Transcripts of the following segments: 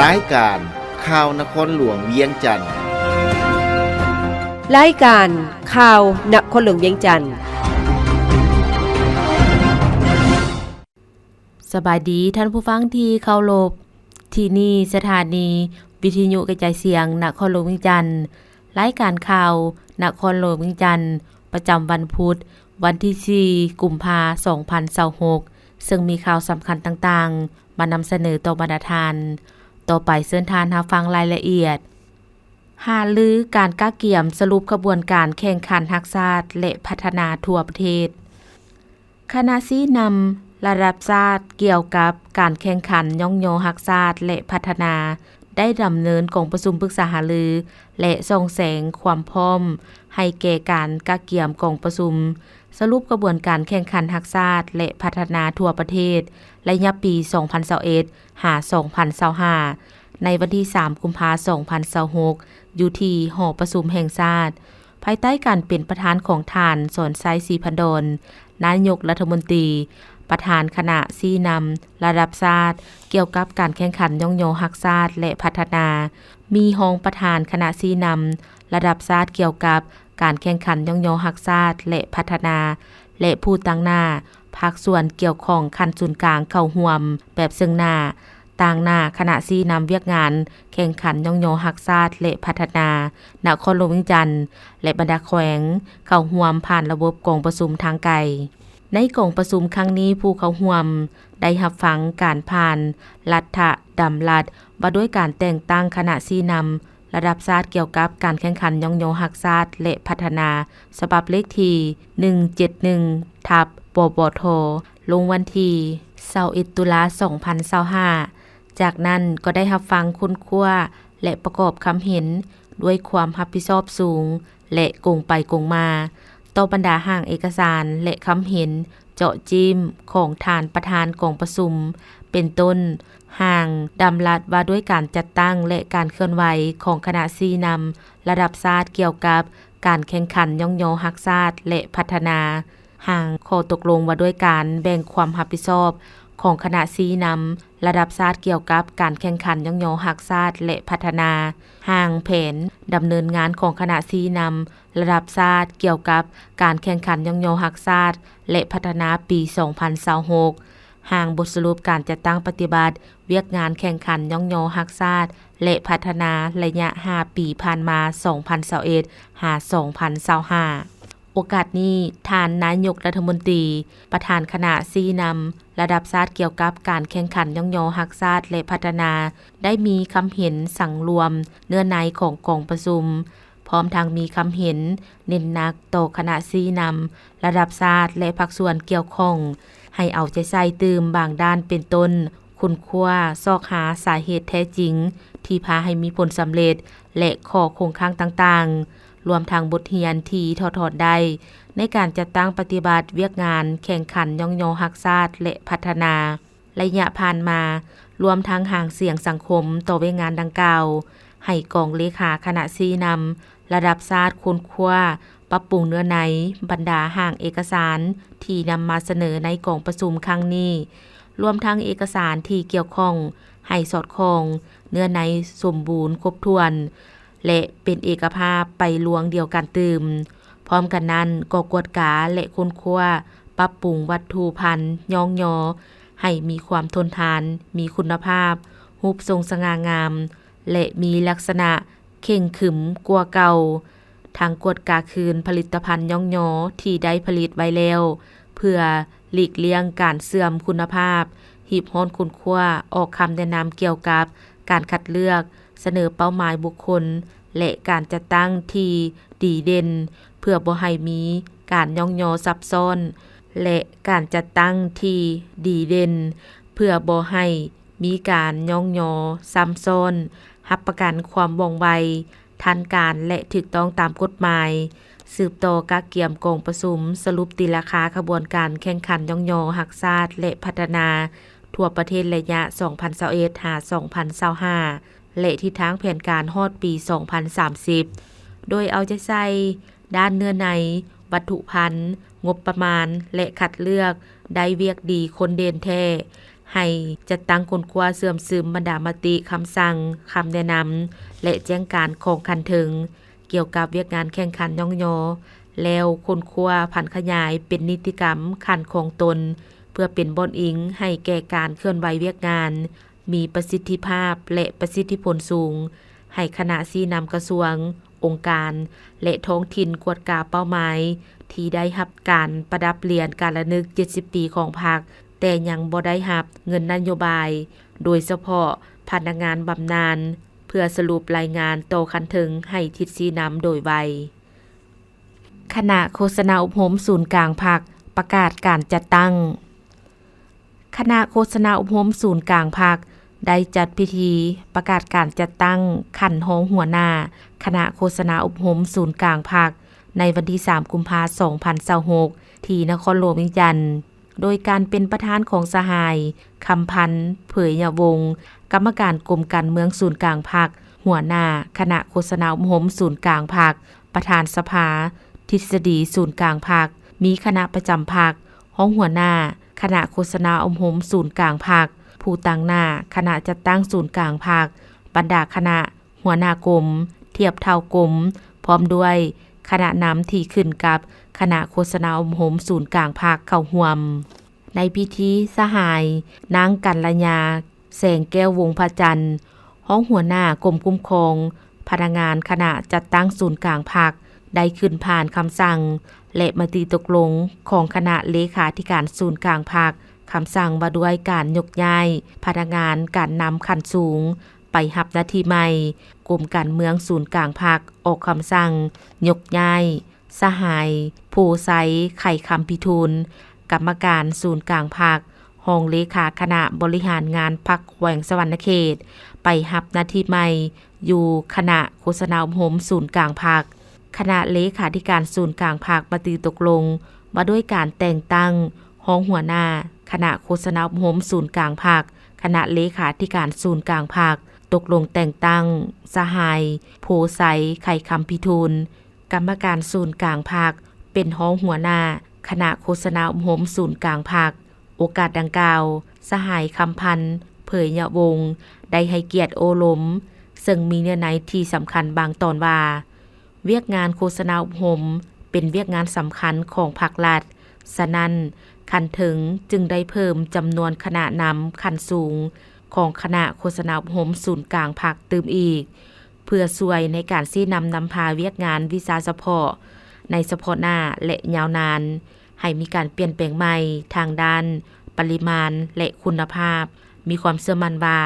ລາຍການຂ່າວນະຄອນຫຼວງວຽງຈັນ. ລາຍການຂ່າວນະຄອນຫຼວງວຽງຈັນ. ສະບາຍດີທ່ານຜູ້ຟັງທີ່ເຄົາລົບ. ທີ່ນີ້ສະຖານີວິທະຍຸກະຈາຍສຽງນະຄອນຫຼວງວຽງຈັນ. ລາຍການຂ່າວນະຄອນຫຼວງວຽງຈັນ ປະຈຳວັນພຸດ ວັນທີສີ່ ກຸມພາ ສອງພັນຊາວຫົກ ເຊິ່ງມີຂ່າວສຳຄັນຕ່າງໆ ມານຳສະເໜີຕໍ່ບັນດາທ່ານ. ຕໍ່ໄປເຊີນທ່ານຮັບຟັງລາຍລະອຽດ. ຫາລືການກະກຽມສະຫຼຸບຂະບວນການແຂ່ງຂັນຮັກຊາດ ແລະ ພັດທະນາທົ່ວປະເທດ. ຄະນະຊີ້ນຳລະດັບຊາດກ່ຽວກັບການແຂ່ງຂັນຍ້ອງຍໍຮັກຊາດ ແລະ ພັດທະນາ ໄດ້ດຳເນີນກອງປະຊຸມປຶກສາຫາລື ແລະ ສ່ອງແສງຄວາມພ້ອມໃຫ້ແກ່ການກະກຽມກອງປະຊຸມສະຫຼຸບຂະບວນການແຂ່ງຂັນຮັກຊາດ ແລະ ພັດທະນາທົ່ວປະເທດ ໄລຍະປີ ສອງພັນຊາວເອັດ ຫາ ສອງພັນຊາວຫ້າ ໃນວັນທີສາມ ກຸມພາ ສອງພັນຊາວຫົກ ຢູ່ທີ່ຫໍປະຊຸມແຫ່ງຊາດ ພາຍໃຕ້ການເປັນປະທານຂອງທ່ານ ສອນໄຊ ສີພັນດອນ ນາຍົກລັດຖະມົນຕີ, ປະທານຄະນະຊີ້ນຳລະດັບຊາດກ່ຽວກັບການແຂ່ງຂັນຍ້ອງຍໍຮັກຊາດ ແລະ ພັດທະນາ, ມີຮອງປະທານຄະນະຊີ້ນຳລະດັບຊາດກ່ຽວກັບການແຂ່ງຂັນຍ້ອງຍໍຮັກຊາດ ແລະ ພັດທະນາ ແລະ ຜູ້ຕາງໜ້າພາກສ່ວນກ່ຽວຂ້ອງຂັ້ນສູນກາງເຂົ້າຮ່ວມແບບເຊິ່ງໜ້າ, ຕາງໜ້າຄະນະຊີ້ນຳວຽກງານແຂ່ງຂັນຍ້ອງຍໍຮັກຊາດ ແລະ ພັດທະນານະຄອນຫຼວງວຽງຈັນ ແລະ ບັນດາແຂວງເຂົ້າຮ່ວມຜ່ານລະບົບກອງປະຊຸມທາງໄກ. ໃນກອງປະຊຸມຄັ້ງນີ້, ຜູ້ເຂົ້າຮ່ວມໄດ້ຮັບຟັງການຜ່ານລັດຖະດຳລັດວ່າດ້ວຍການແຕ່ງຕັ້ງຄະນະຊີ້ນຳ ລະດັບຊາດກ່ຽວກັບການແຂ່ງຂັນຍ້ອງຍໍຮັກຊາດ ແລະ ພັດທະນາ ສະບັບເລກທີ ໜຶ່ງເຈັດໜຶ່ງ ທັບ ປປທ ລົງວັນທີ ຊາວເອັດ ຕຸລາ ສອງພັນຊາວຫ້າ. ຈາກນັ້ນກໍໄດ້ຮັບຟັງຄົ້ນຄວ້າ ແລະ ປະກອບຄຳເຫັນດ້ວຍຄວາມຮັບຜິດຊອບສູງ ແລະ ກົງໄປກົງມາ ຕໍ່ບັນດາຮ່າງເອກະສານ ແລະ ຄຳເຫັນເຈາະຈີ້ມຂອງທ່ານປະທານກອງປະຊຸມ ເປັນຕົ້ນ ຮ່າງດຳລັດວ່າດ້ວຍການຈັດຕັ້ງ ແລະ ການເຄື່ອນໄຫວຂອງຄະນະຊີ້ນຳລະດັບຊາດກ່ຽວກັບການແຂ່ງຂັນຍ້ອງຍໍຮັກຊາດ ແລະ ພັດທະນາ, ຮ່າງຂໍ້ຕົກລົງວ່າດ້ວຍການແບ່ງຄວາມຮັບຜິດຊອບຂອງຄະນະຊີ້ນຳລະດັບຊາດກ່ຽວກັບການແຂ່ງຂັນຍ້ອງຍໍຮັກຊາດ ແລະ ພັດທະນາ, ຮ່າງແຜນດຳເນີນງານຂອງຄະນະຊີ້ນຳລະດັບຊາດກ່ຽວກັບການແຂ່ງຂັນຍ້ອງຍໍຮັກຊາດ ແລະ ພັດທະນາປີ ສອງພັນຊາວຫົກ, ຮ່າງບົດສະຫຼຸບການຈັດຕັ້ງປະຕິບັດວຽກງານແຂ່ງຂັນຍ້ອງຍໍຮັກຊາດ ແລະ ພັດທະນາໄລຍະຫ້າປີຜ່ານມາ ສອງພັນຊາວເອັດ ຫາ ສອງພັນຊາວຫ້າ. ໂອກາດນີ້, ທ່ານນາຍົກລັດຖະມົນຕີ, ປະທານຄະນະຊີ້ນຳລະດັບຊາດກ່ຽວກັບການແຂ່ງຂັນຍ້ອງຍໍຮັກຊາດ ແລະ ພັດທະນາ ໄດ້ມີຄຳເຫັນສັງລວມເນື້ອໃນຂອງກອງປະຊຸມ, ພ້ອມທັງມີຄຳເຫັນເນັ້ນໜັກຕໍ່ຄະນະຊີ້ນຳລະດັບຊາດ ແລະ ພາກສ່ວນກ່ຽວຂ້ອງ ໃຫ້ເອົາໃຈໃສ່ຕື່ມບາງດ້ານ ເປັນຕົ້ນ ຄົ້ນຄວ້າຊອກຫາສາເຫດແທ້ຈິງທີ່ພາໃຫ້ມີຜົນສຳເລັດ ແລະ ຂໍ້ຄົງຄ້າງຕ່າງໆ, ລວມທັງບົດຮຽນທີ່ຖອດຖອນໄດ້ໃນການຈັດຕັ້ງປະຕິບັດວຽກງານແຂ່ງຂັນຍ້ອງຍໍຮັກຊາດ ແລະ ພັດທະນາໄລຍະຜ່ານມາ, ລວມທັງຫາງສຽງສັງຄົມຕໍ່ວຽກງານດັ່ງກ່າວ, ໃຫ້ກອງເລຂາຄະນະຊີ້ນຳລະດັບຊາດຄົ້ນຄວ້າປັບປຸງເນື້ອໃນບັນດາຮ່າງເອກະສານທີ່ນຳມາສະເໜີໃນກອງປະຊຸມຄັ້ງນີ້, ລວມທັງເອກະສານທີ່ກ່ຽວຂ້ອງ ໃຫ້ສອດຄ່ອງ, ເນື້ອໃນສົມບູນຄົບຖ້ວນ ແລະ ເປັນເອກະພາບໄປລວງດຽວກັນຕື່ມ. ພ້ອມກັນນັ້ນກໍກວດກາ ແລະ ຄົ້ນຄວ້າປັບປຸງວັດຖຸພັນຍ້ອງຍໍໃຫ້ມີຄວາມທົນທານ, ມີຄຸນນະພາບ, ຮູບຊົງສະຫງ່າງາມ ແລະ ມີລັກສະນະເຄັ່ງຂຶມກວ່າເກົ່າ. ທັງກວດກາຄືນຜະລິດຕະພັນຍ້ອງຍໍທີ່ໄດ້ຜະລິດໄວ້ແລ້ວ ເພື່ອຫຼີກລ່ຽງການເສື່ອມຄຸນນະພາບ, ຮີບຮ້ອນຄົ້ນຄວ້າອອກຄຳແນະນຳກ່ຽວກັບການຄັດເລືອກ, ສະເໜີເປົ້າໝາຍບຸກຄົນ ແລະ ການຈັດຕັ້ງທີ່ດີເດັ່ນ ເພື່ອບໍ່ໃຫ້ມີການຍ້ອງຍໍຊັບຊ້ອນ ແລະ ການຈັດຕັ້ງທີ່ດີເດັ່ນ ເພື່ອບໍ່ໃຫ້ມີການຍ້ອງຍໍຊ້ຳຊ້ອນ, ຮັບປະກັນຄວາມວ່ອງໄວ, ທັນການ ແລະ ຖືກຕ້ອງຕາມກົດໝາຍ, ສືບຕໍ່ກະກຽມກອງປະຊຸມສະຫຼຸບຕີລາຄາຂະບວນການແຂ່ງຂັນຍ້ອງຍໍຮັກຊາດ ແລະ ພັດທະນາທົ່ວປະເທດໄລຍະ ສອງພັນຊາວເອັດ ຫາ ສອງພັນຊາວຫ້າ ແລະ ທິດທາງແຜນການຮອດປີ ສອງພັນສາມສິບ ໂດຍເອົາໃຈໃສ່ດ້ານເນື້ອໃນ, ວັດຖຸພັນ, ງົບປະມານ ແລະ ຄັດເລືອກໄດ້ວຽກດີຄົນເດັ່ນແທ້ ໃຫ້ຈັດຕັ້ງຄົ້ນຄວ້າເຊື່ອມຊຶມບັນດາມະຕິ, ຄຳສັ່ງ, ຄຳແນະນຳ ແລະ ແຈ້ງການຂອງຂັ້ນເທິງ ກ່ຽວກັບວຽກງານແຂ່ງຂັນຍ້ອງຍໍ ແລ້ວຄົ້ນຄວ້າຜັນຂະຫຍາຍເປັນນິຕິກຳຂັ້ນຂອງຕົນ ເພື່ອເປັນບ່ອນອີງໃຫ້ແກ່ການເຄື່ອນໄຫວວຽກງານ ມີປະສິດທິພາບ ແລະ ປະສິດທິຜົນສູງ, ໃຫ້ຄະນະຊີ້ນຳກະຊວງ, ອົງການ ແລະ ທ້ອງຖິ່ນກວດກາເປົ້າໝາຍທີ່ໄດ້ຮັບການປະດັບຫຼຽນການລະນຶກເຈັດສິບປີຂອງພັກ, ແຕ່ຍັງບໍ່ໄດ້ຮັບເງິນນະໂຍບາຍ, ໂດຍສະເພາະພະນັກງານບຳນານ, ເພື່ອສະຫຼຸບລາຍງານຕໍ່ຂັ້ນເທິງໃຫ້ທິດຊີ້ນຳໂດຍໄວ. ຄະນະໂຄສະນາອົບຮົມສູນກາງພັກ ປະກາດການຈັດຕັ້ງ. ຄະນະໂຄສະນາອົບຮົມສູນກາງພັກ ໄດ້ຈັດພິທີປະກາດການຈັດຕັ້ງຂັ້ນຮອງຫົວໜ້າຄະນະໂຄສະນາອົບຮົມສູນກາງພັກ ໃນວັນທີສາມ ກຸມພາ ສອງພັນຊາວຫົກ ທີ່ນະຄອນຫຼວງວຽງຈັນ ໂດຍການເປັນປະທານຂອງສະຫາຍ ຄຳພັນ ເຜີຍຍະວົງ ກຳມະການກົມການເມືອງສູນກາງພັກ, ຫົວໜ້າຄະນະໂຄສະນາອົບຮົມສູນກາງພັກ, ປະທານສະພາທິດສະດີສູນກາງພັກ, ມີຄະນະປະຈຳພັກ, ຮອງຫົວໜ້າຄະນະໂຄສະນາອົບຮົມສູນກາງພັກ, ຜູ້ຕາງໜ້າຄະນະຈັດຕັ້ງສູນກາງພັກ, ບັນດາຄະນະ ຫົວໜ້າກົມ, ທຽບເທົ່າກົມ, ພ້ອມດ້ວຍຄະນະນຳທີ່ຂຶ້ນກັບຄະນະໂຄສະນາອົບຮົມສູນກາງພັກເຂົ້າຮ່ວມ. ໃນພິທີ ສະຫາຍ ນາງ ກັນລະຍາ ແສງແກ້ວວົງພະຈັນ ຮອງຫົວໜ້າກົມຄຸ້ມຄອງພະນັກງານຄະນະຈັດຕັ້ງສູນກາງພັກ ໄດ້ຂຶ້ນຜ່ານຄຳສັ່ງ ແລະ ມະຕິຕົກລົງຂອງຄະນະເລຂາທິການສູນກາງພັກ, ຄຳສັ່ງວ່າດ້ວຍການຍົກຍ້າຍພະນັກງານການນຳຂັ້ນສູງ ໄປຮັບໜ້າທີ່ໃໝ່, ກົມການເມືອງສູນກາງພັກອອກຄຳສັ່ງຍົກຍ້າຍສະຫາຍ ໂພໄຊ ໄຂຄຳພິທູນ ກຳມະການສູນກາງພັກ, ຮອງເລຂາຄະນະບໍລິຫານງານພັກແຂວງສະຫວັນນະເຂດ ໄປຮັບໜ້າທີ່ໃໝ່ຢູ່ຄະນະໂຄສະນາອົບຮົມສູນກາງພັກ. ຄະນະເລຂາທິການສູນກາງພັກມະຕິຕົກລົງວ່າດ້ວຍການແຕ່ງຕັ້ງຮອງຫົວໜ້າຄະນະໂຄສະນາອົບຮົມສູນກາງພັກ, ຄະນະເລຂາທິການສູນກາງພັກ ຕົກລົງແຕ່ງຕັ້ງສະຫາຍ ໂພໄຊ ໄຂຄຳພິທູນ ກຳມະການສູນກາງພັກ ເປັນຮອງຫົວໜ້າຄະນະໂຄສະນາອົບຮົມສູນກາງພັກ. ໂອກາດດັ່ງກ່າວ, ສະຫາຍ ຄຳພັນ ເຜີຍຍະວົງ ໄດ້ໃຫ້ກຽດໂອ້ລົມ, ເຊິ່ງມີເນື້ອໃນທີ່ສຳຄັນບາງຕອນວ່າ, ວຽກງານໂຄສະນາອົບຮົມເປັນວຽກງານສຳຄັນຂອງພັກລັດ, ສະນັ້ນ, ຂັ້ນເທິງຈຶ່ງໄດ້ເພີ່ມຈຳນວນຄະນະນຳຂັ້ນສູງຂອງຄະນະໂຄສະນາອົບຮົມສູນກາງພັກຕື່ມອີກ, ເພື່ອຊ່ວຍໃນການຊີ້ນຳນຳພາວຽກງານວິຊາສະເພາະໃນສະເພາະໜ້າ ແລະ ຍາວນານ, ໃຫ້ມີການປ່ຽນແປງໃໝ່ທາງດ້ານປະລິມານ ແລະ ຄຸນນະພາບ. ມີຄວາມເຊື່ອໝັ້ນວ່າ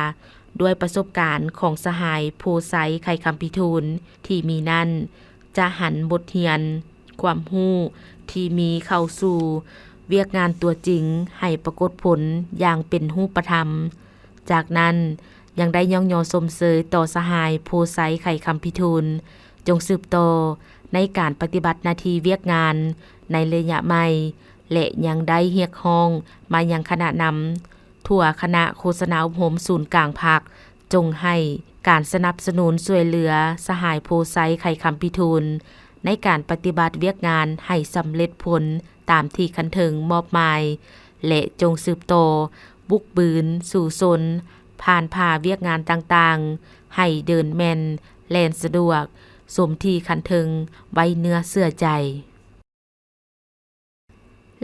ດ້ວຍປະສົບການຂອງສະຫາຍ ໂພໄຊ ໄຂຄຳພິທູນ ທີ່ມີນັ້ນ, ຈະຫັນບົດຮຽນ, ຄວາມຮູ້ທີ່ມີເຂົ້າສູ່ວຽກງານຕົວຈິງໃຫ້ປາກົດຜົນຢ່າງເປັນຮູບປະທຳ. ຈາກນັ້ນ, ຍັງໄດ້ຍ້ອງຍໍຊົມເຊີຍຕໍ່ສະຫາຍ ໂພໄຊ ໄຂຄຳພິທູນ ຈົ່ງສືບຕໍ່ໃນການປະຕິບັດໜ້າທີ່ວຽກງານໃນໄລຍະໃໝ່ ແລະ ຍັງໄດ້ຮຽກຮ້ອງມາຍັງຄະນະນຳ ທົ່ວຄະນະໂຄສະນາອົບຮົມສູນກາງພັກ ຈົ່ງໃຫ້ການສະໜັບສະໜູນຊ່ວຍເຫຼືອສະຫາຍ ໂພໄຊ ໄຂຄຳພິທູນ ໃນການປະຕິບັດວຽກງານໃຫ້ສຳເລັດຜົນຕາມທີ່ຂັ້ນເທິງມອບໝາຍ ແລະ ຈົ່ງສືບຕໍ່ບຸກບືນສູ້ຊົນ ຜ່ານຜ່າວຽກງານຕ່າງໆ ໃຫ້ເດີນແມ່ນ ແລ່ນສະດວກ ສົມທີ່ຂັ້ນເທິງໄວ້ເນື້ອເຊື່ອໃຈ.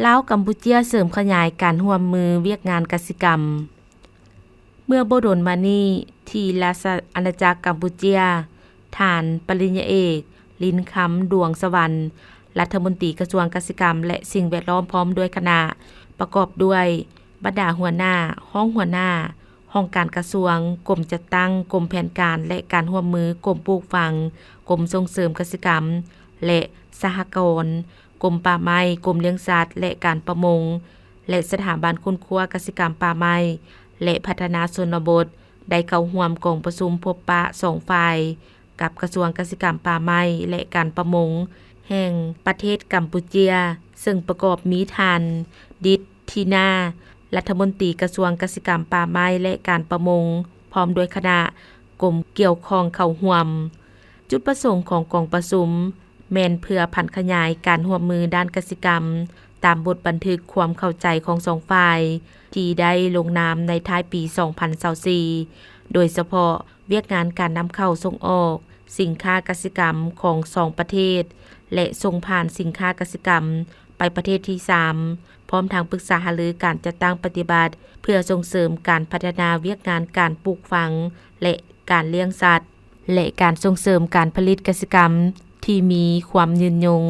ລາວ-ກຳປູເຈຍເສີມຂະຫຍາຍການຮ່ວມມືວຽກງານກະສິກຳ. ເມື່ອບໍ່ດົນມານີ້, ທີ່ລາຊະອານາຈັກກຳປູເຈຍ, ທ່ານປະລິນຍາເອກ ລິນຄຳ ດວງສະຫວັນ ລັດຖະມົນຕີກະຊວງກະສິກຳ ແລະ ສິ່ງແວດລ້ອມ ພ້ອມດ້ວຍຄະນະ ປະກອບດ້ວຍບັນດາຫົວໜ້າ, ຮອງຫົວໜ້າ, ຫ້ອງການກະຊວງ, ກົມຈັດຕັ້ງ, ກົມແຜນການ ແລະ ການຮ່ວມມື, ກົມປູກຝັງ, ກົມສົ່ງເສີມກະສິກຳ ແລະ ສະຫະກອນ, ກົມປ່າໄມ້, ກົມລ້ຽງສັດ ແລະ ການປະມົງ ແລະ ສະຖາບັນຄົ້ນຄວ້າກະສິກຳ, ປ່າໄມ້ ແລະ ພັດທະນາຊົນນະບົດ ໄດ້ເຂົ້າຮ່ວມກອງປະຊຸມພົບປະສອງຝ່າຍ ກັບກະຊວງກະສິກຳ, ປ່າໄມ້ ແລະ ການປະມົງ ແຫ່ງປະເທດກຳປູເຈຍ, ເຊິ່ງປະກອບມີທ່ານ ດິດ ທີນາ ລັດຖະມົນຕີກະຊວງກະສິກຳ, ປ່າໄມ້ ແລະ ການປະມົງ ພ້ອມດ້ວຍຄະນະກົມກ່ຽວຂ້ອງເຂົ້າຮ່ວມ. ຈຸດປະສົງຂອງກອງປະຊຸມແມ່ນເພື່ອຜັນຂະຫຍາຍການຮ່ວມມືດ້ານກະສິກຳ, ຕາມບົດບັນທຶກຄວາມເຂົ້າໃຈຂອງສອງຝ່າຍ ທີ່ໄດ້ລົງນາມໃນທ້າຍປີສອງພັນຊາວສີ່ ໂດຍສະເພາະວຽກງານການນຳເຂົ້າສົ່ງອອກສິນຄ້າກະສິກຳຂອງສອງປະເທດ ແລະ ສົ່ງຜ່ານສິນຄ້າກະສິກຳໄປປະເທດທີສາມ ພ້ອມທັງປຶກສາຫາລືການຈັດຕັ້ງປະຕິບັດ ເພື່ອສົ່ງເສີມການພັດທະນາວຽກງານການປູກຝັງ ແລະ ການລ້ຽງສັດ ແລະ ການສົ່ງເສີມການຜະລິດກະສິກຳທີ່ມີຄວາມຍືນຍົງ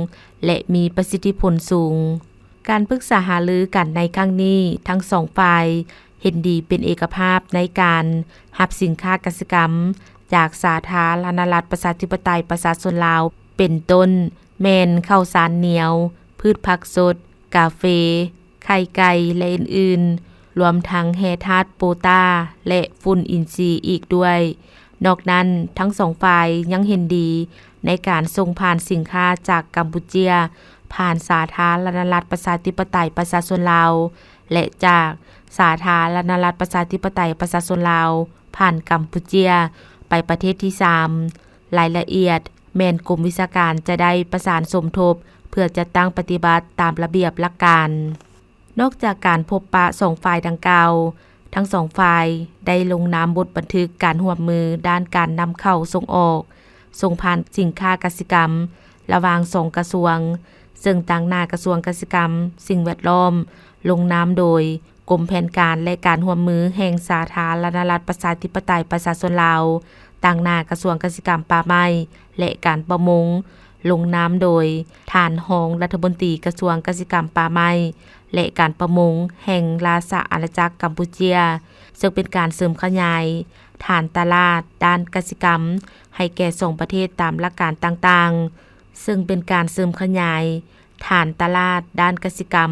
ແລະ ມີປະສິດທິຜົນສູງ. ການປຶກສາຫາລືກັນໃນຄັ້ງນີ້, ທັງສອງຝ່າຍເຫັນດີເປັນເອກະພາບໃນການຮັບສິນຄ້າກະສິກຳຈາກສາທາລະນະລັດປະຊາທິປະໄຕປະຊາຊົນລາວ ເປັນຕົ້ນແມ່ນເຂົ້າສານໜຽວ, ພືດຜັກສົດ, ກາເຟ, ໄຂ່ໄກ່ ແລະ ອື່ນໆ, ລວມທັງແຮ່ທາດໂປຕາ ແລະ ຝຸ່ນອິນຊີອີກດ້ວຍ. ນອກນັ້ນ, ທັງສອງຝ່າຍຍັງເຫັນດີໃນການສົ່ງຜ່ານສິນຄ້າຈາກກຳປູເຈຍ ຜ່ານສາທາລະນະລັດປະຊາທິປະໄຕປະຊາຊົນລາວ ແລະ ຈາກສາທາລະນະລັດປະຊາທິປະໄຕປະຊາຊົນລາວ ຜ່ານກຳປູເຈຍ ໄປປະເທດທີສາມ. ລາຍລະອຽດແມ່ນກົມວິຊາການຈະໄດ້ປະສານສົມທົບ ເພື່ອຈັດຕັ້ງປະຕິບັດຕາມລະບຽບຫຼັກການ. ນອກຈາກການພົບປະສອງຝ່າຍດັ່ງກ່າວ, ທັງສອງຝ່າຍໄດ້ລົງນາມບົດບັນທຶກການຮ່ວມມືດ້ານການນຳເຂົ້າສົ່ງອອກ, ສົ່ງຜ່ານສິນຄ້າກະສິກຳ ລະຫວ່າງສອງກະຊວງ, ເຊິ່ງຕາງໜ້າກະຊວງກະສິກຳ, ສິ່ງແວດລ້ອມ ລົງນາມໂດຍ ກົມແຜນການ ແລະ ການຮ່ວມມືແຫ່ງສາທາລະນະລັດປະຊາທິປະໄຕປະຊາຊົນລາວ, ຕາງໜ້າກະຊວງກະສິກຳ, ປ່າໄມ້ ແລະ ການປະມົງ, ລົງນາມໂດຍທ່ານຮອງລັດຖະມົນຕີກະຊວງກະສິກຳ, ປ່າໄມ້ ແລະ ການປະມົງ ແຫ່ງລາຊະອານາຈັກກຳປູເຈຍ, ເຊິ່ງເປັນການເສີມຂະຫຍາຍຖານຕະຫຼາດດ້ານກະສິກຳໃຫ້ແກ່ສອງປະເທດຕາມຫຼັກການຕ່າງໆ, ເຊິ່ງເປັນການເສີມຂະຫຍາຍ ຖານຕະຫຼາດດ້ານກະສິກຳ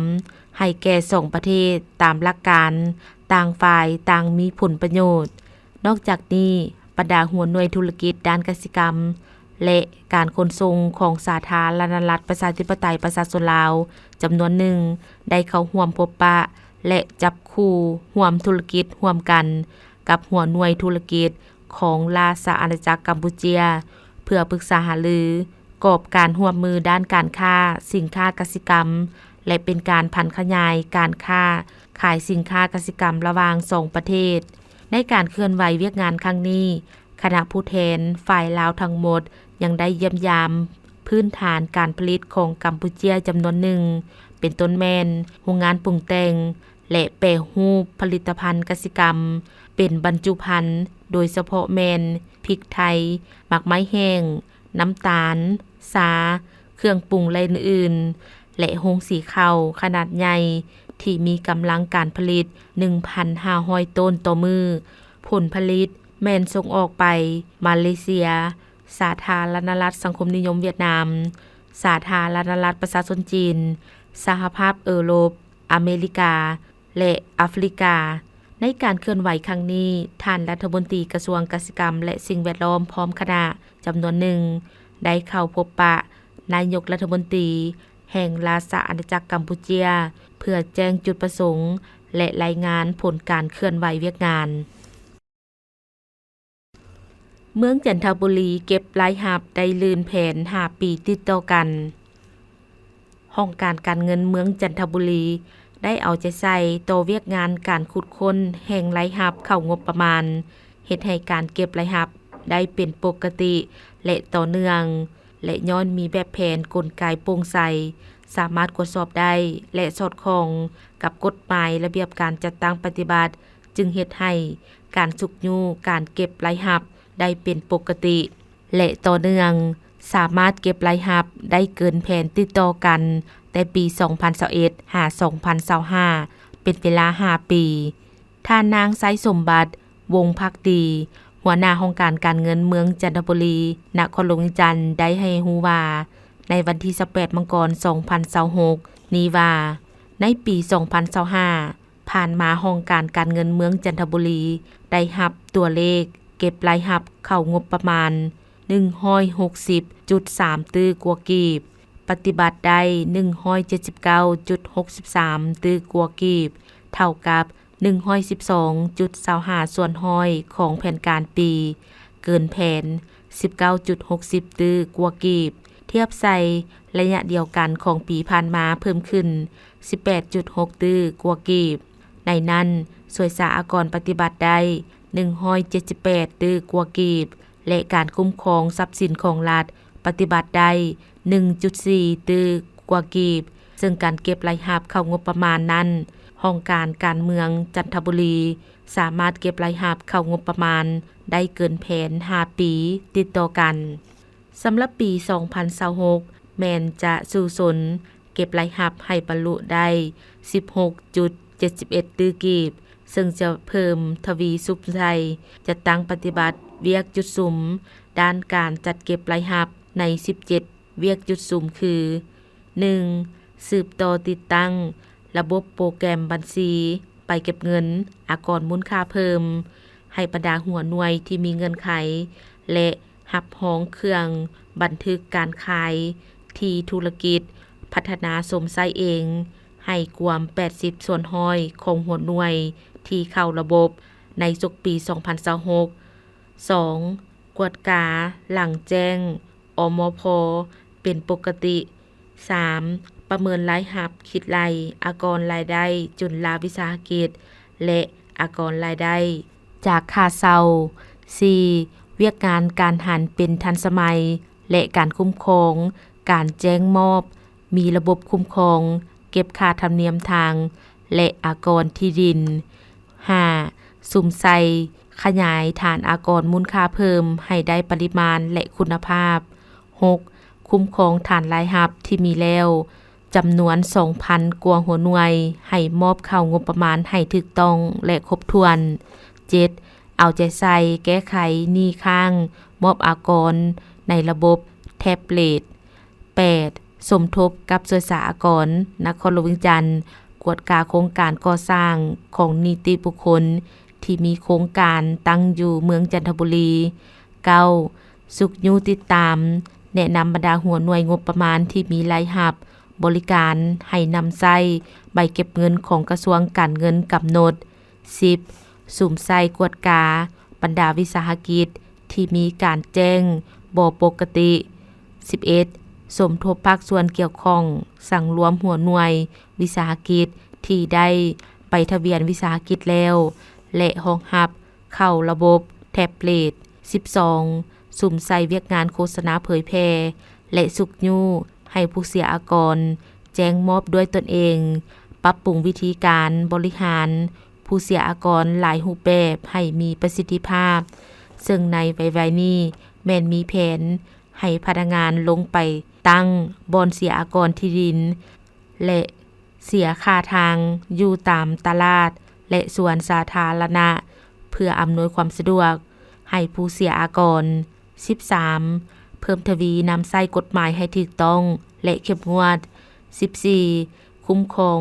ໃຫ້ແກ່ສອງປະເທດຕາມຫຼັກການຕ່າງຝ່າຍຕ່າງມີຜົນປະໂຫຍດ. ນອກຈາກນີ້, ບັນດາຫົວໜ່ວຍທຸລະກິດດ້ານກະສິກຳ ແລະ ການຂົນສົ່ງຂອງສາທາລະນະລັດປະຊາທິປະໄຕປະຊາຊົນລາວ ຈຳນວນໜຶ່ງ ໄດ້ເຂົ້າຮ່ວມພົບປະ ແລະ ຈັບຄູ່ຮ່ວມທຸລະກິດຮ່ວມກັນກັບຫົວໜ່ວຍທຸລະກິດ ຂອງລາຊະອານາຈັກກຳປູເຈຍ ເພື່ອປຶກສາຫາລືກອບການຮ່ວມມືດ້ານການຄ້າສິນຄ້າກະສິກຳ ແລະ ເປັນການຜັນຂະຫຍາຍການຄ້າຂາຍສິນຄ້າກະສິກຳລະຫວ່າງສອງປະເທດ. ໃນການເຄື່ອນໄຫວວຽກງານຄັ້ງນີ້, ຄະນະຜູ້ແທນຝ່າຍລາວທັງໝົດຍັງໄດ້ຢ້ຽມຢາມພື້ນຖານການຜະລິດຂອງກຳປູເຈຍຈຳນວນໜຶ່ງ, ເປັນຕົ້ນແມ່ນໂຮງງານປຸງແຕ່ງ ແລະ ແປຮູບຜະລິດຕະພັນກະສິກຳ ເປັນບັນຈຸພັນ, ໂດຍສະເພາະແມ່ນພິກໄທ, ໝາກໄມ້ແຫ້ງ, ນ້ຳຕານ, ຊາ, ເຄື່ອງປຸງ ແລະ ອື່ນໆ ແລະ ໂຮງສີເຂົ້າຂະໜາດໃຫຍ່ທີ່ມີກຳລັງການຜະລິດໜຶ່ງພັນຫ້າຮ້ອຍໂຕນຕໍ່ມື້. ຜົນຜະລິດແມ່ນສົ່ງອອກໄປມາເລເຊຍ, ສາທາລະນະລັດສັງຄົມນິຍົມຫວຽດນາມ, ສາທາລະນະລັດປະຊາຊົນຈີນ, ສະຫະພາບເອີຣົບ, ອາເມລິກາ ແລະ ອາຟຣິກາ. ໃນການເຄື່ອນໄຫວຄັ້ງນີ້, ທ່ານລັດຖະມົນຕີກະຊວງກະສິກຳ ແລະ ສິ່ງແວດລ້ອມ ພ້ອມຄະນະຈຳນວນໜຶ່ງ ໄດ້ເຂົ້າພົບປະນາຍົກລັດຖະມົນຕີແຫ່ງລາຊະອານາຈັກກຳປູເຈຍ ເພື່ອແຈ້ງຈຸດປະສົງ ແລະ ລາຍງານຜົນການເຄື່ອນໄຫວວຽກງານ. ເມືອງຈັນທະບູລີເກັບລາຍຮັບໄດ້ລື່ນແຜນຫ້າປີຕິດຕໍ່ກັນ. ຫ້ອງການການເງິນເມືອງຈັນທະບູລີໄດ້ເອົາໃຈໃສ່ຕໍ່ວຽກງານການຂຸດຄົ້ນແຫຼ່ງລາຍຮັບເຂົ້າງົບປະມານ, ເຮັດໃຫ້ການເກັບລາຍຮັບໄດ້ເປັນປົກກະຕິ ແລະ ຕໍ່ເນື່ອງ, ແລະ ຍ້ອນມີແບບແຜນກົນໄກໂປ່ງໃສ, ສາມາດກວດສອບໄດ້ ແລະ ສອດຄ່ອງກັບກົດໝາຍລະບຽບການຈັດຕັ້ງປະຕິບັດ, ຈຶ່ງເຮັດໃຫ້ການຊຸກຍູ້ການເກັບລາຍຮັບໄດ້ເປັນປົກກະຕິ ແລະ ຕໍ່ເນື່ອງ, ສາມາດເກັບລາຍຮັບໄດ້ເກີນແຜນຕິດຕໍ່ກັນແຕ່ປີສອງພັນຊາວເອັດ ຫາ ສອງພັນຊາວຫ້າ ເປັນເວລາຫ້າປີ. ທ່ານນາງ ໄຊສົມບັດ ວົງພັກດີ ຫົວໜ້າຫ້ອງການການເງິນເມືອງຈັນທະບູລີ ນະຄອນຫຼວງວຽງຈັນ ໄດ້ໃຫ້ຮູ້ວ່າ ໃນວັນທີຊາວແປດ ມັງກອນ ສອງພັນຊາວຫົກ ນີ້ວ່າ ໃນປີສອງພັນຊາວຫ້າ ຜ່ານມາ ຫ້ອງການການເງິນເມືອງຈັນທະບູລີໄດ້ຮັບຕົວເລກເກັບລາຍຮັບເຂົ້າງົບປະມານ ໜຶ່ງຮ້ອຍຫົກສິບຈຸດສາມຕື້ກວ່າກີບ, ປະຕິບັດໄດ້ ໜຶ່ງຮ້ອຍເຈັດສິບເກົ້າຈຸດຫົກສິບສາມຕື້ກວ່າກີບ, ເທົ່າກັບ ໜຶ່ງຮ້ອຍສິບສອງຈຸດຊາວຫ້າສ່ວນຮ້ອຍຂອງແຜນການປີ, ເກີນແຜນ ສິບເກົ້າຈຸດຫົກສິບຕື້ກວ່າກີບ, ເ ທຽບໃສ່ໄລຍະດຽວກັນຂອງປີຜ່ານມາເພີ່ມຂຶ້ນສິບແປດຈຸດຫົກຕື້ກວ່າກີບ. ໃນນັ້ນ, ສ່ວຍສາອາກອນປະຕິບັດໄດ້ໜຶ່ງຮ້ອຍເຈັດສິບແປດຕື້ກວ່າກີບ ແລະ ການຄຸ້ມຄອງຊັບສິນຂອງລັດປະຕິບັດໄດ້ໜຶ່ງຈຸດສີ່ຕື້ກວ່າກີບ, ເຊິ່ງການເກັບລາຍຮັບເຂົ້າງົບປະມານນັ້ນ, ຫ້ອງການການເມືອງຈັນທະບູລີສາມາດເກັບລາຍຮັບເຂົ້າງົບປະມານໄດ້ເກີນແຜນຫ້າປີຕິດຕໍ່ກັນ. ສຳລັບປີສອງພັນຊາວຫົກ ແມ່ນຈະສູ້ຊົນເກັບລາຍຮັບໃຫ້ບັນລຸໄດ້ສິບຫົກຈຸດເຈັດສິບເອັດຕື້ກີບ, ເຊິ່ງຈະເພີ່ມທະວີສຸມໃສ່ຈັດຕັ້ງປະຕິບັດວຽກຈຸດສຸມດ້ານການຈັດເກັບລາຍຮັບໃນສິບເຈັດວຽກຈຸດສຸມຄື ໜຶ່ງ ສືບຕໍ່ຕິດຕັ້ງລະບົບໂປຣແກຣມບັນຊີ ໃບເກັບເງິນອາກອນມູນຄ່າເພີ່ມ ໃຫ້ບັນດາຫົວໜ່ວຍທີ່ມີເງື່ອນໄຂ ແລະ ຮັບຮອງເຄື່ອງບັນທຶກການຂາຍທີ່ທຸລະກິດພັດທະນາຊົມໃຊ້ເອງ ໃຫ້ກວມແປດສິບສ່ວນຮ້ອຍຂອງຫົວໜ່ວຍທີ່ເຂົ້າລະບົບໃນສົກປີສອງພັນຊາວຫົກ. ສອງ ກວດກາຫຼັງແຈ້ງ ອມພ ເປັນປົກກະຕິ. ສາມ ປະເມີນລາຍຮັບຄິດໄລ່ອາກອນລາຍໄດ້ຈຸນລະວິສາຫະກິດ ແລະ ອາກອນລາຍໄດ້ຈາກຄ່າເຊົ່າ. ສີ່ ວຽກງານການຫັນເປັນທັນສະໄໝ ແລະ ການຄຸ້ມຄອງການແຈ້ງມອບ ມີລະບົບຄຸ້ມຄອງເກັບຄ່າທຳນຽມທາງ ແລະ ອາກອນທີ່ດິນ. ຫ້າ ສຸມໃສ່ຂະຫຍາຍຖານອາກອນມູນຄ່າເພີ່ມໃຫ້ໄດ້ປະລິມານ ແລະ ຄຸນນະພາບ. ຫົກ ຄຸ້ມຄອງຖານລາຍຮັບທີ່ມີແລ້ວ ຈຳນວນສອງພັນກວ່າຫົວໜ່ວຍ ໃຫ້ມອບເຂົ້າງົບປະມານໃຫ້ຖືກຕ້ອງ ແລະ ຄົບຖ້ວນ. ເຈັດ ເອົາໃຈໃສ່ແກ້ໄຂໜີ້ຄ້າງມອບອາກອນໃນລະບົບແທັບເລັດ. ແປດ ສົມທົບກັບສ່ວຍສາອາກອນນະຄອນຫຼວງວຽງຈັນ ກວດກາໂຄງການກໍ່ສ້າງຂອງນິຕິບຸກຄົນທີ່ມີໂຄງການຕັ້ງຢູ່ເມືອງຈັນທະບູລີ. ເກົ້າ ຊຸກຍູ້ຕິດຕາມແນະນຳບັນດາຫົວໜ່ວຍງົບປະມານທີ່ມີລາຍຮັບບໍລິການໃຫ້ນຳໃຊ້ໃບເກັບເງິນຂອງກະຊວງການເງິນກຳນົດ. ສິບ ສຸມໃສ່ກວດກາບັນດາວິສາຫະກິດທີ່ມີການແຈ້ງບໍ່ປົກກະຕິ. ສິບເອັດ ສົມທົບພາກສ່ວນກ່ຽວຂ້ອງສັງລວມຫົວໜ່ວຍວິສາຫະກິດທີ່ໄດ້ໃບທະບຽນວິສາຫະກິດແລ້ວ ແລະ ຮອງຮັບເຂົ້າລະບົບແທັບເລັດ. ສິບສອງ ສຸມໃສ່ວຽກງານໂຄສະນາເຜີຍແຜ່ ແລະ ຊຸກຍູ້ໃຫ້ຜູ້ເສຍອາກອນແຈ້ງມອບດ້ວຍຕົນເອງ, ປັບປຸງວິທີການບໍລິຫານຜູ້ເສຍອາກອນຫຼາຍຮູບແບບໃຫ້ມີປະສິດທິພາບ, ເຊິ່ງໃນໄວໆນີ້ແມ່ນມີແຜນໃຫ້ພະນັກງານລົງໄປຕັ້ງບ່ອນເສຍອາກອນທີ່ດິນ ແລະ ເສຍຄ່າທາງຢູ່ຕາມຕະຫຼາດ ແລະ ສວນສາທາລະນະ ເພື່ອອຳນວຍຄວາມສະດວກໃຫ້ຜູ້ເສຍອາກອນ. ສິບສາມ ເພີ່ມທະວີນຳໃຊ້ກົດໝາຍໃຫ້ຖືກຕ້ອງ ແລະ ເຂັ້ມງວດ. ສິບສີ່ ຄຸ້ມຄອງ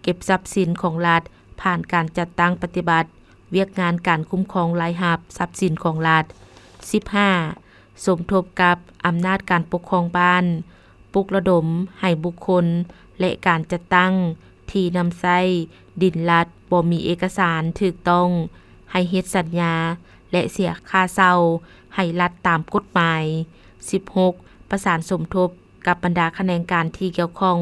ເກັບຊັບສິນຂອງລັດ ຜ່ານການຈັດຕັ້ງປະຕິບັດວຽກງານການຄຸ້ມຄອງລາຍຮັບຊັບສິນຂອງລັດ. ສິບຫ້າ ສົມທົບກັບອຳນາດການປົກຄອງບ້ານ, ປຸກລະດົມໃຫ້ບຸກຄົນ ແລະ ການຈັດຕັ້ງທີ່ນຳໃຊ້ດິນລັດບໍ່ມີເອກະສານຖືກຕ້ອງ ໃຫ້ເຮັດສັນຍາ ແລະ ເສຍຄ່າເຊົ່າໃຫ້ລັດຕາມກົດໝາຍ. ສິບຫົກ ປະສານສົມທົບກັບບັນດາຂະແໜງການທີ່ກ່ຽວຂ້ອງ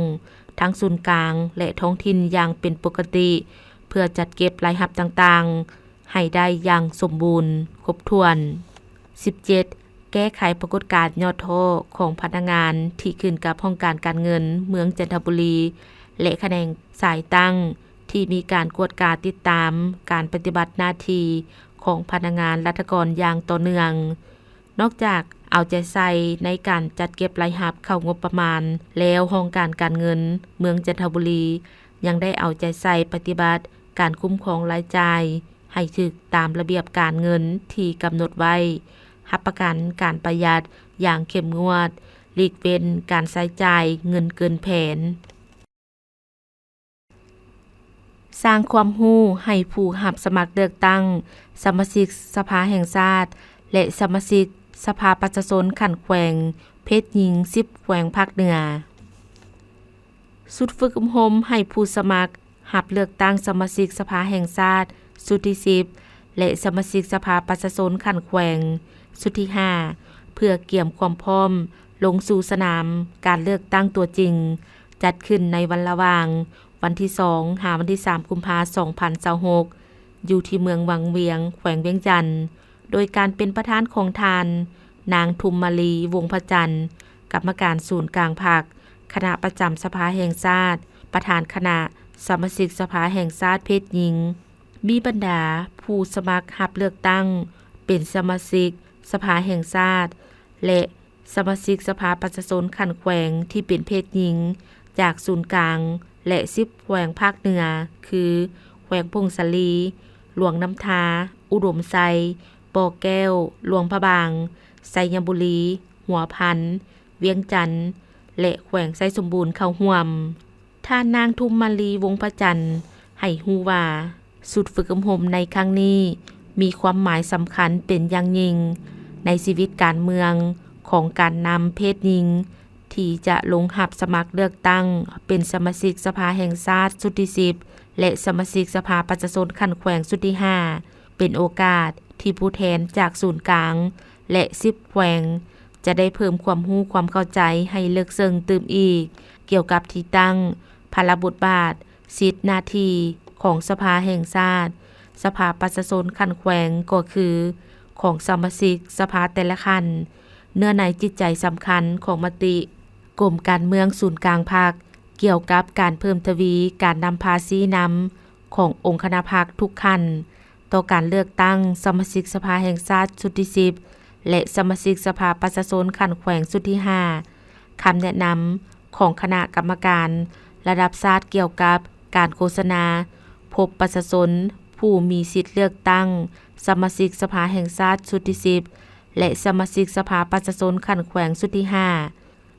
ທັງສູນກາງ ແລະ ທ້ອງຖິ່ນຢ່າງເປັນປົກກະຕິ ເພື່ອຈັດເກັບລາຍຮັບຕ່າງໆ ໃຫ້ໄດ້ຢ່າງສົມບູນຄົບຖ້ວນ. ສິບເຈັດ ແກ້ໄຂປາກົດການຫຍໍ້ທໍ້ຂອງພະນັກງານທີ່ຂຶ້ນກັບຫ້ອງການການເງິນເມືອງຈັນທະບູລີ ແລະ ຂະແໜງສາຍຕັ້ງ ທີ່ມີການກວດກາຕິດຕາມການປະຕິບັດໜ້າທີ່ຂອງພະນັກງານລັດຖະກອນຢ່າງຕໍ່ເນື່ອງ. ນອກຈາກເອົາໃຈໃສ່ໃນການຈັດເກັບລາຍຮັບເຂົ້າງົບປະມານແລ້ວ, ຫ້ອງການການເງິນເມືອງຈັນທະບູລີ ຍັງໄດ້ເອົາໃຈໃສ່ປະຕິບັດການຄຸ້ມຄອງລາຍຈ່າຍໃຫ້ຖືກຕາມລະບຽບການເງິນທີ່ກຳນົດໄວ້, ຮັບປະກັນການປະຢັດຢ່າງເຂັ້ມງວດ, ຫຼີກເວັ້ນການໃຊ້ຈ່າຍເງິນເກີນແຜນ. ສ້າງຄວາມຮູ້ໃຫ້ຜູ້ຮັບສະໝັກເລືອກຕັ້ງສະມາຊິກສະພາແຫ່ງຊາດ ແລະ ສະມາຊິກສະພາປະຊາຊົນຂັ້ນແຂວງ ເພດຍິງ ສິບແຂວງພາກເໜືອ. ຊຸດຝຶກອົບຮົມໃຫ້ຜູ້ສະໝັກຮັບເລືອກຕັ້ງສະມາຊິກສະພາແຫ່ງຊາດຊຸດທີສິບ ແລະ ສະມາຊິກສະພາປະຊາຊົນຂັ້ນແຂວງຊຸດທີຫ້າ ເພື່ອກຽມຄວາມພ້ອມ ລົງສູ່ສະໜາມການເລືອກຕັ້ງຕົວຈິງ ຈັດຂຶ້ນໃນວັນລະຫວ່າງວັນທີສອງ ຫາວັນທີສາມ ກຸມພາ ສອງພັນຊາວຫົກ ຢູ່ທີ່ເມືອງວັງວຽງ ແຂວງວຽງຈັນ ໂດຍການເປັນປະທານຂອງທ່ານ ນາງ ທຸມມາລີ ວົງພະຈັນ ກຳມະການສູນກາງພັກ, ຄະນະປະຈຳສະພາແຫ່ງຊາດ, ປະທານຄະນະສະມາຊິກສະພາແຫ່ງຊາດເພດຍິງ, ມີບັນດາຜູ້ສະໝັກຮັບເລືອກຕັ້ງເປັນສະມາຊິກສະພາແຫ່ງຊາດ ແລະ ສະມາຊິກສະພາປະຊາຊົນຂັ້ນແຂວງທີ່ເປັນເພດຍິງ ຈາກສູນກາງ ແລະ ສິບແຂວງພາກເໜືອ ຄື ແຂວງຜົ້ງສາລີ, ຫຼວງນ້ຳທາ, ອຸດົມໄຊ, ບໍ່ແກ້ວ, ຫຼວງພະບາງ, ໄຊຍະບູລີ, ຫົວພັນ, ວຽງຈັນ ແລະ ແຂວງໄຊສົມບູນເຂົ້າຮ່ວມ. ທ່ານນາງ ທຸມມາລີ ວົງພະຈັນ ໃຫ້ຮູ້ວ່າ ຊຸດຝຶກອົບຮົມໃນຄັ້ງນີ້ ມີຄວາມໝາຍສຳຄັນເປັນຢ່າງຍິ່ງ ໃນຊີວິດການເມືອງຂອງການນຳເພດຍິງ ທີ່ຈະລົງຮັບສະໝັກເລືອກຕັ້ງເປັນສະມາຊິກສະພາແຫ່ງຊາດຊຸດທີສິບ ແລະ ສະມາຊິກສະພາປະຊາຊົນຂັ້ນແຂວງຊຸດທີຫ້າ ເປັນໂອກາດທີ່ຜູ້ແທນຈາກສູນກາງ ແລະ ສິບແຂວງ ຈະໄດ້ເພີ່ມຄວາມຮູ້ຄວາມເຂົ້າໃຈໃຫ້ເລິກເຊິ່ງຕື່ມອີກ ກ່ຽວກັບທີ່ຕັ້ງ, ພາລະບົດບາດ, ສິດໜ້າທີ່ຂອງສະພາແຫ່ງຊາດ, ສະພາປະຊາຊົນຂັ້ນແຂວງ ກໍຄືຂອງສະມາຊິກສະພາແຕ່ລະຂັ້ນ, ເນື້ອໃນຈິດໃຈສຳຄັນຂອງມະຕິກົມການເມືອງສູນກາງພັກ ກ່ຽວກັບການເພີ່ມທະວີການນຳພາຊີ້ນຳຂອງອົງຄະນະພັກທຸກຂັ້ນ ຕໍ່ການເລືອກຕັ້ງສະມາຊິກສະພາແຫ່ງຊາດຊຸດທີສິບ ແລະ ສະມາຊິກສະພາປະຊາຊົນຂັ້ນແຂວງຊຸດທີຫ້າ, ຄຳແນະນຳຂອງຄະນະກຳມະການລະດັບຊາດກ່ຽວກັບການໂຄສະນາພົບປະຊາຊົນຜູ້ມີສິດເລືອກຕັ້ງສະມາຊິກສະພາແຫ່ງຊາດຊຸດທີສິບ ແລະ ສະມາຊິກສະພາປະຊາຊົນຂັ້ນແຂວງຊຸດທີຫ້າ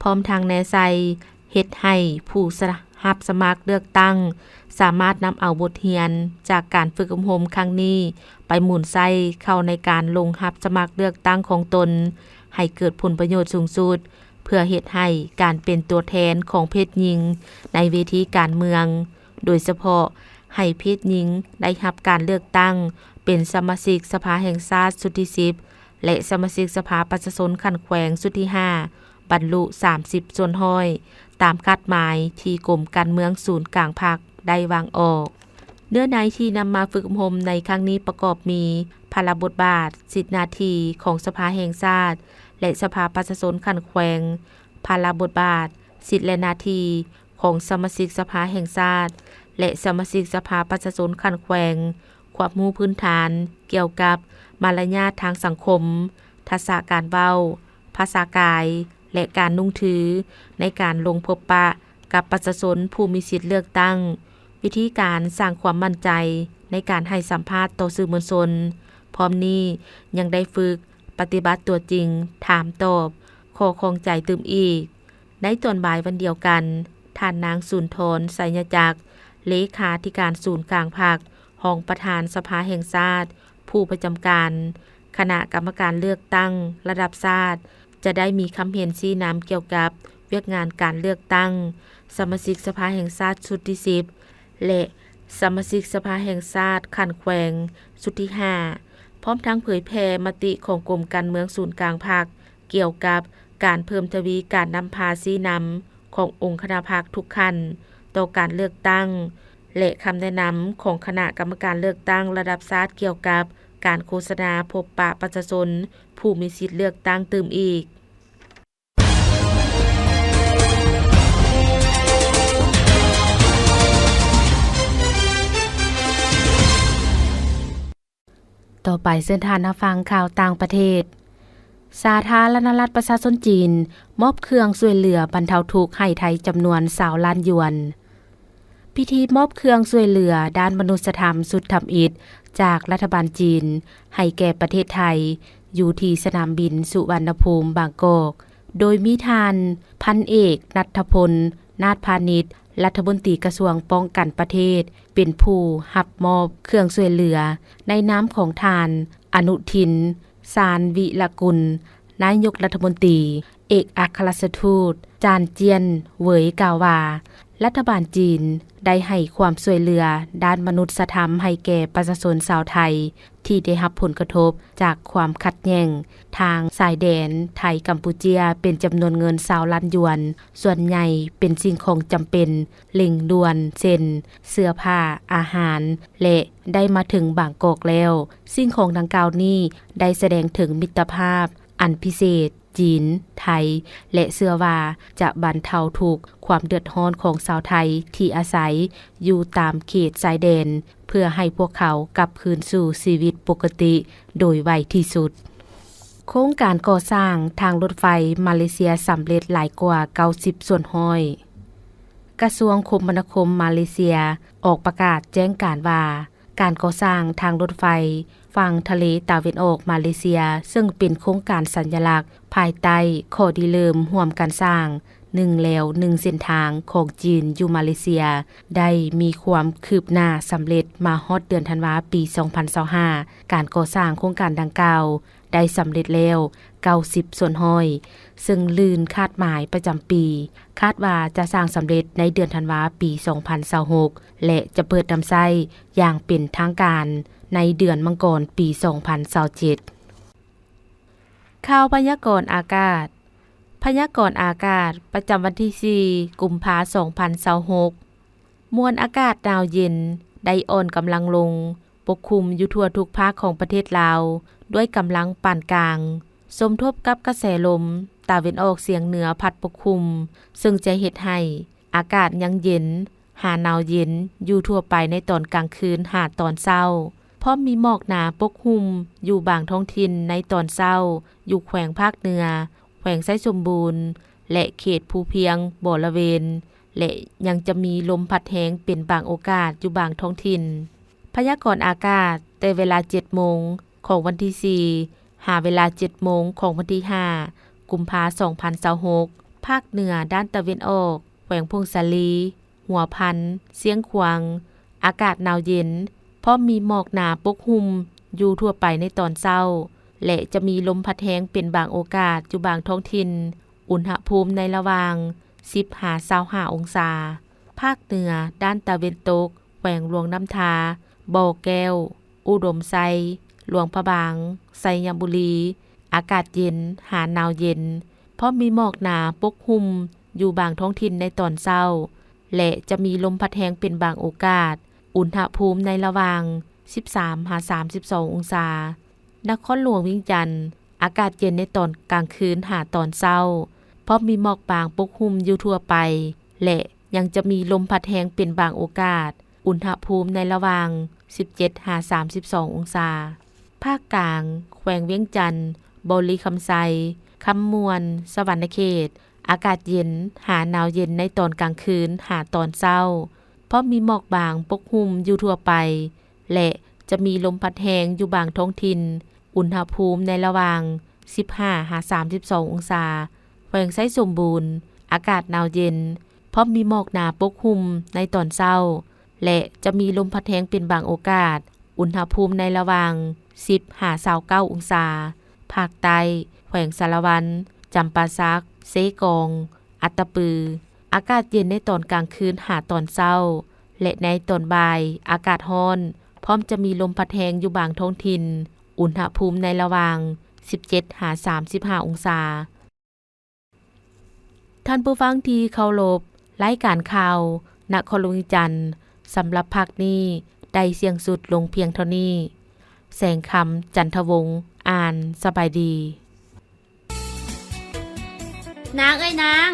ພ້ອມທັງແນໃສ່ເຮັດໃຫ້ຜູ້ສະ ຮັບສະໝັກເລືອກຕັ້ງ ສາມາດນຳເອົາບົດຮຽນຈາກການຝຶກອົບຮົມຄັ້ງນີ້ ໄປໝູນໃຊ້ເຂົ້າໃນການລົງຮັບສະໝັກເລືອກຕັ້ງຂອງຕົນ ໃຫ້ເກີດຜົນປະໂຫຍດສູງສຸດ ເພື່ອເຮັດໃຫ້ການເປັນຕົວແທນຂອງເພດຍິງໃນເວທີການເມືອງ, ໂດຍສະເພາະໃຫ້ເພດຍິງໄດ້ຮັບການເລືອກຕັ້ງເປັນສະມາຊິກສະພາແຫ່ງຊາດຊຸດທີສິບ ແລະ ສະມາຊິກສະພາປະຊາຊົນຂັ້ນແຂວງຊຸດທີຫ້າ ບັນລຸສາມສິບສ່ວນຮ້ອຍ ຕາມຄາດໝາຍທີ່ກົມການເມືອງສູນກາງພັກໄດ້ວາງອອກ. ເນື້ອໃນທີ່ນຳມາຝຶກອົບຮົມໃນຄັ້ງນີ້ປະກອບມີ ພາລະບົດບາດ, ສິດໜ້າທີ່ຂອງສະພາແຫ່ງຊາດ ແລະ ສະພາປະຊາຊົນຂັ້ນແຂວງ, ພາລະບົດບາດ, ສິດ ແລະ ໜ້າທີ່ຂອງສະມາຊິກສະພາແຫ່ງຊາດ ແລະ ສະມາຊິກສະພາປະຊາຊົນຂັ້ນແຂວງ, ຄວາມຮູ້ພື້ນຖານກ່ຽວກັບມາລະຍາດທາງສັງຄົມ, ທັກສະການເວົ້າ, ພາສາກາຍ ແລະ ການນຸ່ງຖື ໃນການລົງພົບປະກັບປະຊາຊົນຜູ້ມີສິດເລືອກຕັ້ງ, ວິທີການສ້າງຄວາມໝັ້ນໃຈໃນການໃຫ້ສຳພາດຕໍ່ສື່ມວນຊົນ. ພ້ອມນີ້ຍັງໄດ້ຝຶກປະຕິບັດຕົວຈິງ, ຖາມຕອບຂໍ້ຂ້ອງໃຈຕື່ມອີກ. ໃນຕອນບ່າຍວັນດຽວກັນ, ທ່ານນາງ ສຸນທອນ ໄຊຍະຈັກ ເລຂາທິການສູນກາງພັກ, ຮອງປະທານສະພາແຫ່ງຊາດ, ຜູ້ປະຈຳການຄະນະກຳມະການເລືອກຕັ້ງລະດັບຊາດ ຈະໄດ້ມີຄຳເຫັນຊີ້ນຳກ່ຽວກັບວຽກງານການເລືອກຕັ້ງສະມາຊິກສະພາແຫ່ງຊາດຊຸດທີສິບ ແລະ ສະມາຊິກສະພາແຫ່ງຊາດຂັ້ນແຂວງຊຸດທີຫ້າ ພ້ອມທັງເຜີຍແຜ່ມະຕິຂອງກົມການເມືອງສູນກາງພັກ ກ່ຽວກັບການເພີ່ມທະວີການນຳພາຊີ້ນຳຂອງອົງຄະນະພັກທຸກຂັ້ນຕໍ່ການເລືອກຕັ້ງ ແລະ ຄຳແນະນຳຂອງຄະນະກຳມະການເລືອກຕັ້ງລະດັບຊາດກ່ຽວກັບການໂຄສະນາພົບປະປະຊາຊົນຜູ້ມີສິດເລືອກຕັ້ງຕື່ມອີກ. ຕໍ່ໄປເຊີນທ່ານຮັບຟັງຂ່າວຕ່າງປະເທດ. ສາທາລະນະລັດປະຊາຊົນຈີນ ມອບເຄື່ອງຊ່ວຍເຫຼືອບັນເທົາທຸກໃຫ້ໄທຈຳນວນຊາວລ້ານຢວນ. ພິທີມອບເຄື່ອງຊ່ວຍເຫຼືອດ້ານມະນຸດສະທຳຊຸດທຳອິດຈາກລັດຖະບານຈີນໃຫ້ແກ່ປະເທດໄທ ຢູ່ທີ່ສະໜາມບິນສຸວັນນະພູມ ບາງກອກ, ໂດຍມີທ່ານ ພັນເອກ ນັດທະພົນ ນາດພານິດ ລັດຖະມົນຕີກະຊວງປ້ອງກັນປະເທດ ເປັນຜູ້ຮັບມອບເຄື່ອງຊ່ວຍເຫຼືອ ໃນນາມຂອງທ່ານ ອະນຸທິນ ຊານວິລະກຸນ ນາຍົກລັດຖະມົນຕີ, ເອກອັກຄະລັດຖະທູດ ຈານ ຈຽນ ເຫວີຍ ກ່າວວ່າ ລັດຖະບານຈີນໄດ້ໃຫ້ຄວາມຊ່ວຍເຫຼືອດ້ານມະນຸດສະທຳໃຫ້ແກ່ປະຊາຊົນຊາວໄທ ທີ່ໄດ້ຮັບຜົນກະທົບຈາກຄວາມຂັດແຍ່ງທາງຊາຍແດນໄທ-ກຳປູເຈຍ ເປັນຈຳນວນເງິນຊາວລ້ານຢວນ, ສ່ວນໃຫຍ່ເປັນສິ່ງຂອງຈຳເປັນເລັ່ງດ່ວນ ເຊັ່ນ ເສື້ອຜ້າ, ອາຫານ ແລະ ໄດ້ມາເຖິງບາງກອກແລ້ວ. ສິ່ງຂອງດັ່ງກ່າວນີ້ໄດ້ສະແດງເຖິງມິດຕະພາບອັນພິເສດ ຈີນ, ໄທ ແລະ ເຊື່ອວ່າຈະບັນເທົາທຸກຄວາມເດືອດຮ້ອນຂອງຊາວໄທທີ່ອາໄສຢູ່ຕາມເຂດຊາຍແດນ ເພື່ອໃຫ້ພວກເຂົາກັບຄືນສູ່ຊີວິດປົກກະຕິໂດຍໄວທີ່ສຸດ. ໂຄງການກໍ່ສ້າງທາງລົດໄຟມາເລເຊຍສຳເລັດຫຼາຍກວ່າເກົ້າສິບສ່ວນຮ້ອຍ. ກະຊວງຄົມມະນາຄົມມາເລເຊຍອອກປະກາດແຈ້ງການວ່າ ການກໍ່ສ້າງທາງລົດໄຟຝັ່ງທະເລຕາເວັນອອກມາເລເຊຍ, ເຊິ່ງເປັນໂຄງການສັນຍະລັກພາຍໃຕ້ຂໍ້ລິເລີ່ມຮ່ວມກັນສ້າງໜຶ່ງແລວໜຶ່ງເສັ້ນທາງຂອງຈີນຢູ່ມາເລເຊຍ ໄດ້ມີຄວາມຄືບໜ້າສຳເລັດມາຮອດເດືອນທັນວາ ປີສອງພັນຊາວຫ້າ. ການກໍ່ສ້າງໂຄງການດັ່ງກ່າວ ໄດ້ສຳເລັດແລ້ວເກົ້າສິບສ່ວນຮ້ອຍ ເຊິ່ງລື່ນຄາດໝາຍປະຈຳປີ. ຄາດວ່າຈະສ້າງສຳເລັດໃນເດືອນທັນວາ ປີສອງພັນຊາວຫົກ ແລະ ຈະເປີດນຳໃຊ້ຢ່າງເປັນທາງການໃນເດືອນມັງກອນ ປີສອງພັນຊາວເຈັດ. ຂ່າວພະຍາກອນອາກາດ. ພະຍາກອນອາກາດປະຈຳວັນທີສີ່ ກຸມພາ ສອງພັນຊາວຫົກ. ມວນອາກາດໜາວເຢັນໄດ້ອ່ອນກຳລັງລົງ ປົກຄຸມຢູ່ທົ່ວທຸກພາກຂອງປະເທດລາວ ດ້ວຍກຳລັງປານກາງ, ສົມທົບກັບກະແສລົມຕາເວັນອອກສຽງເໜືອພັດປົກຄຸມ, ເຊິ່ງຈະເຮັດໃຫ້ອາກາດຍັງເຢັນ ຫາໜາວເຢັນຢູ່ທົ່ວໄປໃນຕອນກາງຄືນຫາຕອນເຊົ້າ, ພ້ອມມີໝອກໜາປົກຫຸ້ມຢູ່ບາງທ້ອງຖິ່ນໃນຕອນເຊົ້າ ຢູ່ແຂວງພາກເໜືອ, ແຂວງໄຊສົມບູນ ແລະ ເຂດພູພຽງບໍລະເວນ ແລະ ຍັງຈະມີລົມພັດແຮງເປັນບາງໂອກາດຢູ່ບາງທ້ອງຖິ່ນ. ພະຍາກອນອາກາດແຕ່ເວລາເຈັດໂມງຂອງວັນທີສີ່ ຫາເວລາເຈັດໂມງຂອງວັນທີຫ້າ ກຸມພາ ສອງພັນຊາວຫົກ, ພາກເໜືອດ້ານຕາເວັນອອກ ແຂວງຜົ້ງສາລີ, ຫົວພັນ, ຊຽງຂວາງ, ອາກາດໜາວເຢັນ, ພ້ອມມີໝອກໜາປົກຫຸ້ມຢູ່ທົ່ວໄປໃນຕອນເຊົ້າ ແລະ ຈະມີລົມພັດແຮງເປັນບາງໂອກາດຢູ່ບາງທ້ອງຖິ່ນ, ອຸນຫະພູມໃນລະຫວ່າງສິບຫາຊາວຫ້າອົງສາ. ພາກເໜືອດ້ານຕາເວັນຕົກ ແຂວງຫຼວງນ້ຳທາ, ບໍ່ແກ້ວ, ອຸດົມໄຊ, ຫຼວງພະບາງ, ໄຊຍະບູລີ, ອາກາດເຢັນຫາໜາວເຢັນ, ພ້ອມມີໝອກໜາປົກຫຸ້ມຢູ່ບາງທ້ອງຖິ່ນໃນຕອນເຊົ້າ ແລະ ຈະມີລົມພັດແຮງເປັນບາງໂອກາດ, ອຸນຫະພູມໃນລະຫວ່າງສິບສາມຫາສາມສິບສອງອົງສາ. ນະຄອນຫຼວງວຽງຈັນ, ອາກາດເຢັນໃນຕອນກາງຄືນຫາຕອນເຊົ້າ, ພ້ອມມີໝອກບາງປົກຫຸ້ມຢູ່ທົ່ວໄປ ແລະ ຍັງຈະມີລົມພັດແຮງເປັນບາງໂອກາດ, ອຸນຫະພູມໃນລະຫວ່າງສິບເຈັດຫາສາມສິບສອງອົງສາ. ພາກກາງ, ແຂວງວຽງຈັນ, ບໍລິຄຳໄຊ, ຄຳມ່ວນ, ສະຫວັນນະເຂດ, ອາກາດເຢັນຫາໜາວເຢັນໃນຕອນກາງຄືນຫາຕອນເຊົ້າ, ພ້ອມມີໝອກບາງປົກຫຸ້ມຢູ່ທົ່ວໄປ ແລະ ຈະມີລົມພັດແຮງຢູ່ບາງທ້ອງຖິ່ນ, ອຸນຫະພູມໃນລະຫວ່າງສິບຫ້າຫາສາມສິບສອງອົງສາ. ແຂວງໄຊສົມບູນ, ອາກາດໜາວເຢັນ, ພ້ອມມີໝອກໜາປົກຫຸ້ມໃນຕອນເຊົ້າ ແລະ ຈະມີລົມພັດແຮງເປັນບາງໂອກາດ, ອຸນຫະພູມໃນລະຫວ່າງສິບຫາຊາວເກົ້າອົງສາ. ພາກໃຕ້, ແຂວງສາລະວັນ, ຈຳປາສັກ, ເຊກອງ, ອັດຕະປື, ອາກາດເຢັນໃນຕອນກາງຄືນຫາຕອນເຊົ້າ ແລະ ໃນຕອນບ່າຍອາກາດຮ້ອນ, ພ້ອມຈະມີລົມພັດແຮງຢູ່ບາງທ້ອງຖິ່ນ, ອຸນຫະພູມໃນລະຫວ່າງສິບເຈັດຫາສາມສິບຫ້າອົງສາ. ທ່ານຜູ້ຟັງທີ່ເຄົາລົບ, ລາຍການຂ່າວນະຄອນຫຼວງວຽງຈັນ ສຳລັບພາກນີ້ໄດ້ສິ້ນສຸດລົງພຽງເທົ່ານີ້. ແສງຄຳ ຈັນທະວົງ ອ່ານ. ສະບາຍດີ. ນາງເອີຍນາງ,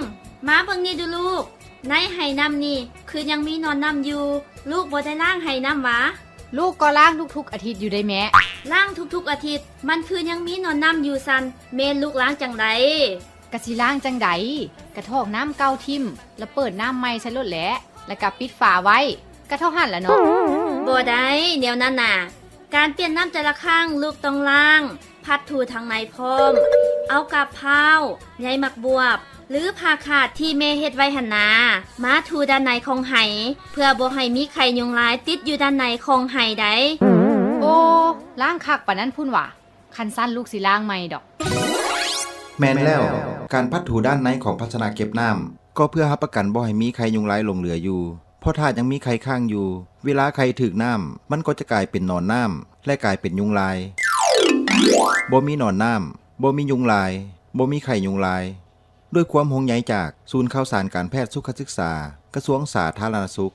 ມາເບິ່ງນີ້ດູລູກ, ໃນໄຫນ້ຳນີ້ຄືຍັງມີໜອນນ້ຳຢູ່, ລູກບໍ່ໄດ້ລ້າງໄຫນ້ຳຫວາ? ລູກກໍລ້າງທຸກໆອາທິດຢູ່ເດ້ແມ່. ລ້າງທຸກໆອາທິດ? ມັນຄືຍັງມີໜອນນ້ຳຢູ່ຊັ້ນ, ແມ່ນລູກລ້າງຈັ່ງໃດ? ກະຊິລ້າງຈັ່ງໃດ, ກະຖອກນ້ຳເກົ່າຖິ້ມ ລະເປີດນ້ຳໃໝ່ໃສ່ໂລດແຫຼະ, ລະກະປິດຝາໄວ້, ກະເທົ່າຫັ້ນລະເນາະ. ບໍ່ໄດ້, ແນວນັ້ນນະ. ການປ່ຽນນ້ຳແຕ່ລະຄັ້ງ ລູກຕ້ອງລ້າງ, ພັດຖູທາງໃນພ້ອມ, ເອົາກາບພ້າວ, ໃຍໝາກບວບ ຫຼື ຜ້າຂາດທີ່ແມ່ເຮັດໄວ້ຫັ້ນນາ ມາຖູດ້ານໃນຂອງໄຫ ເພື່ອບໍ່ໃຫ້ມີໄຂ່ຍຸງລາຍຕິດຢູ່ດ້ານໃນຂອງໄຫໃດ. ໂອ້, ລ້າງຄັກປານນັ້ນພຸ້ນຫວາ? ຄັນຊັ້ນລູກຊິລ້າງໃໝ່ດອກ. ແມ່ນແລ້ວ, ການພັດຖູດ້ານໃນຂອງພາຊະນະເກັບນ້ຳ ກໍເພື່ອຮັບປະກັນບໍ່ໃຫ້ມີໄຂ່ຍຸງລາຍຫຼົງເຫຼືອຢູ່ ເພາະຖ້າຍັງມີໄຂ່ຄ້າງຢູ່ ເວລາໄຂ່ຖືກນ້ຳ ມັນກໍຈະກາຍເປັນໜອນນ້ຳ ແລະ ກາຍເປັນຍຸງລາຍ. ບໍ່ມີໜອນນ້ຳ, ບໍ່ມີຍຸງລາຍ, ບໍ່ມີໄຂ່ຍຸງລາຍ. ດ້ວຍຄວາມຫ່ວງໃຍຈາກສູນຂ່າວສານການແພດສຸຂະສຶກສາ ກະຊວງສາທາລະນະສຸກ.